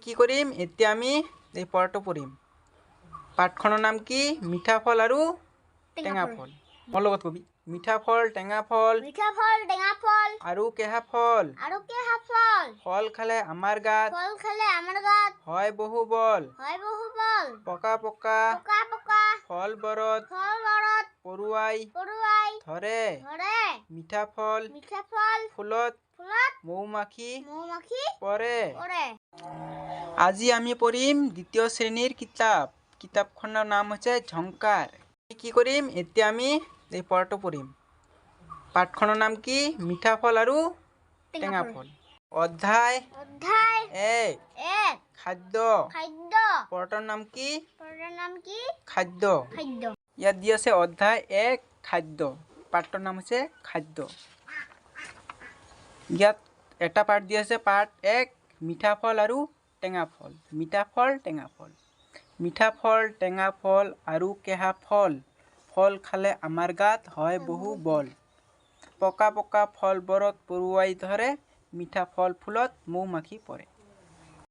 কি কৰিম? এতিয়া আমি এই পঢ়াটো পঢ়িম। পাঠখনৰ নাম কি? মিঠা ফল আৰু টেঙা ফল। মোৰ লগত কবি, মিঠা ফল, টেঙা ফল, মিঠা ফল, টেঙা ফল, আৰু কেহা ফল, আৰু কেহা ফল, ফল খালে আমাৰ গাত, ফল খালে আমাৰ গাত হয় বহু বল, হয় বহু বল, পকা পকা, পকা পকা ফলবোৰত, ফলবোৰত পৰুৱাই, পৰুৱাই ধৰে, ধৰে, মিঠা ফল, মিঠা ফল, ফুলত, ফুলত মৌমাখি, মৌমাখি পৰে। পৰে। আজি আমি পঢ়িম দ্বিতীয় শ্ৰেণীৰ কিতাপ। কিতাপখনৰ নাম হৈছে ঝংকাৰ। কি কৰিম? এতিয়া আমি এই পঢ়াটো পঢ়িম। পাঠখনৰ নাম কি? মিঠা ফল আৰু টেঙা ফল। অধ্যায়, অধ্যায় 1, 1, খাদ্য, খাদ্য। পঢ়াটোৰ নাম কি? পঢ়াটোৰ নাম কি? খাদ্য। খাদ্য। ইয়াত দি আছে অধ্যায় 1, খাদ্য। পাঠটোৰ নাম হৈছে খাদ্য। ইয়াত এটা পাঠ দি আছে, পাঠ 1, মিঠা ফল আৰু টেঙা ফল। মিঠা ফল, টেঙা ফল। মিঠা ফল, টেঙা ফল আৰু কেহা ফল, ফল খালে আমাৰ গাত হয় বহু বল, পকা পকা ফলবোৰত পৰুৱাই ধৰে, মিঠা ফল ফুলত মৌমাখি পৰে।